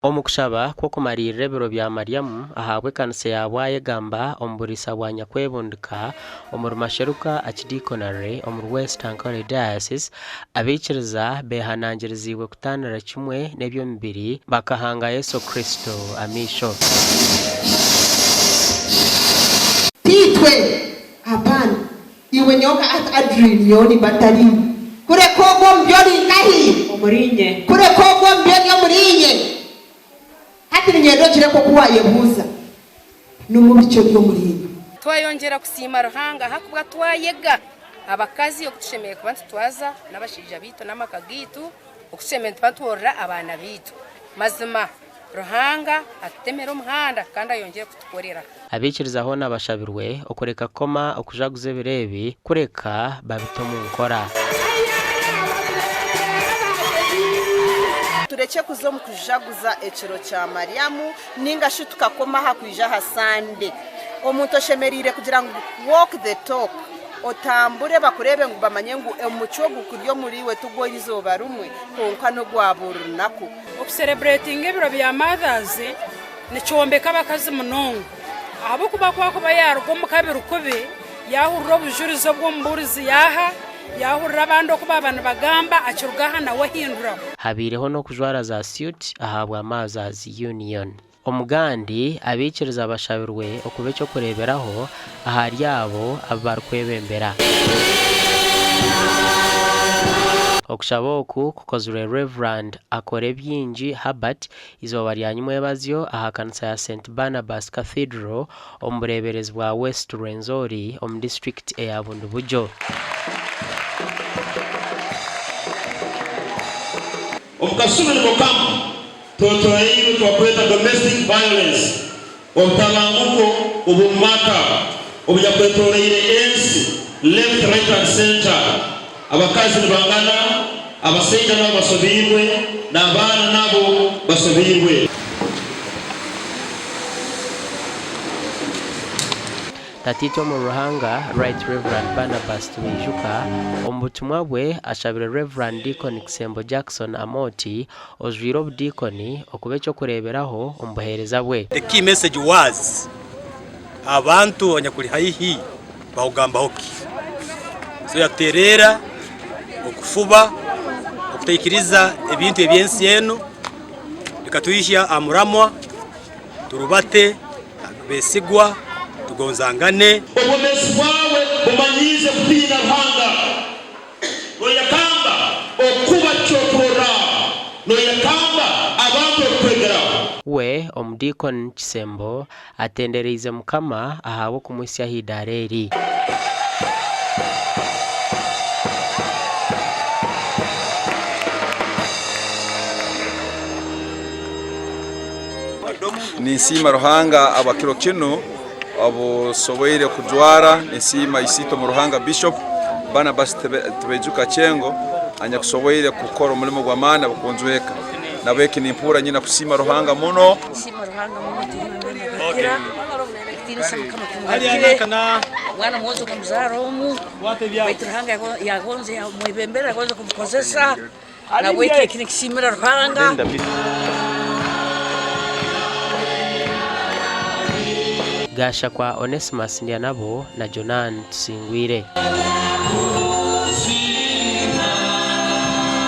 Omu kushaba kw'okumariirira ebiro bya Mariamu ahabw'ekanisa ya Bwayegamba omu buriisa bwa Nyakwebundika omuri Masheruka Archdeaconry omuri West Ankole Diocese, abaikiriza beehanangiriziibwe kutaanira kimwe n'eby'omubiri bakahanga Yesu Kristo amaisho. Tiitwe, hapana, Iwe nyowe nka Adrine nyowe nimba ntari iwe. Kureka ogwo omu bi ori nkahi? Omuriinye. Kureka ogwo omu bi ori omuriinye. Hati niinyenda ogire nk'oku waayebuuza, Ni mubi ki ori omuriinye? Twayongyera kusiima Ruhanga ahakuba twayega abakazi oku tushemereire kuba nitutwaza n'abashaija baitu n'amaka gaitu, oku tushemereire nituba nitworora abaana baitu. Mazima Ruhanga atutemere omuhanda kandi ayongyere kutukorera. Abaikiriza hoona bashabirwe okureka kukoma okujaguza ebiro ebi kureka babite omu nkora. Turekye kuza omu kujaguza ekiro kya Mariamu ninga shi tukakoma aha kwija aha Sande. Omuntu oshemereire kugira ngu walk the talk, otambure bakureebe ngu bamanye ngu omucwe ogu guri omuriiwe tigw'eizooba rimwe kwonka n'ogwa buri runaku. Okusereburetinga ebiro bya Mothers nikyombeka abakazi munonga ahabw'okuba ku akuba yaaruga omu ka biri kubi, yaahurira obujurizi obu omubuurizi yaaha, yaahurira abandi oku baaba nibagamba, akiruga aha nawe ahinduraho. Habaireho n'okujwara za suit ahabwa Mothers Union. Omugandi, abaikiriza bashabirwe okuba eky'okureeberaho ahari abo abu barikwebembera. Okushaba oku kukozirwe Rev. Akorebyingi Herbert eizooba rya nyimwebazyo aha kanisa ya Saint Barnabas Cathedral omu bureeberezi bwa West Rwenzori omu disiturikiti eya Bundibugyo. Omu kasumi niko kamu, twetoroirwe ekibakweta domestic violence, obutabanguko obw'omu maka obunyakwetoroire ensi left, right and center. Abakazi nibangana, abasaija nabo basobiirwe, n'abaana nabo basobiirwe. Tataitwe omuri Ruhanga, Right Rev. Barnabas Tibaijuka, omu butumwa bwe ashabire Rev. Deacon Kisembo Jackson Amooti ojwire obudiikoni okuba eky'okureeberaho omu buheereza bwe. The key message was abantu abanyakuli haihi bakugambaho ki? So yatutereera okufuba okutaikiriza ebintu eby'ensi enu bikatwihya aha muramwa turubate besigwa tugonzangane. Obwomeezi bwawe bumanyiize kutiina Ruhanga. Noyekamba okuba kyokurorraho. Noyekamba abantu okukwegeraho. We Omudiikoni Kisembo atendereize Mukama ahabw'okumuhitsya aha idaara eri. Ninsiima Ruhanga ahabwa kiro kinu obu nsoboire kujwara. Ninsiima Isiitwe omu Ruhanga Bishop Barnabas Tibaijuka Kyengo anyakusoboire kukora omulimo gw'amaani ahabw'okunjweka. Nahabweki nimpurra nyine kusiima Ruhanga muno. Nsiima Ruhanga muno tihaine mbagakira ekitiinisa Mukama kimugarukire omwana omwojo nkamuzaara omu baitu Ruhanga yagonza yamwebembera yagonza kumukozesa nahabweki eki nikisiimira Ruhanga. Gashakwa Onesmus Ndyanabo na Jonan Tusingwire.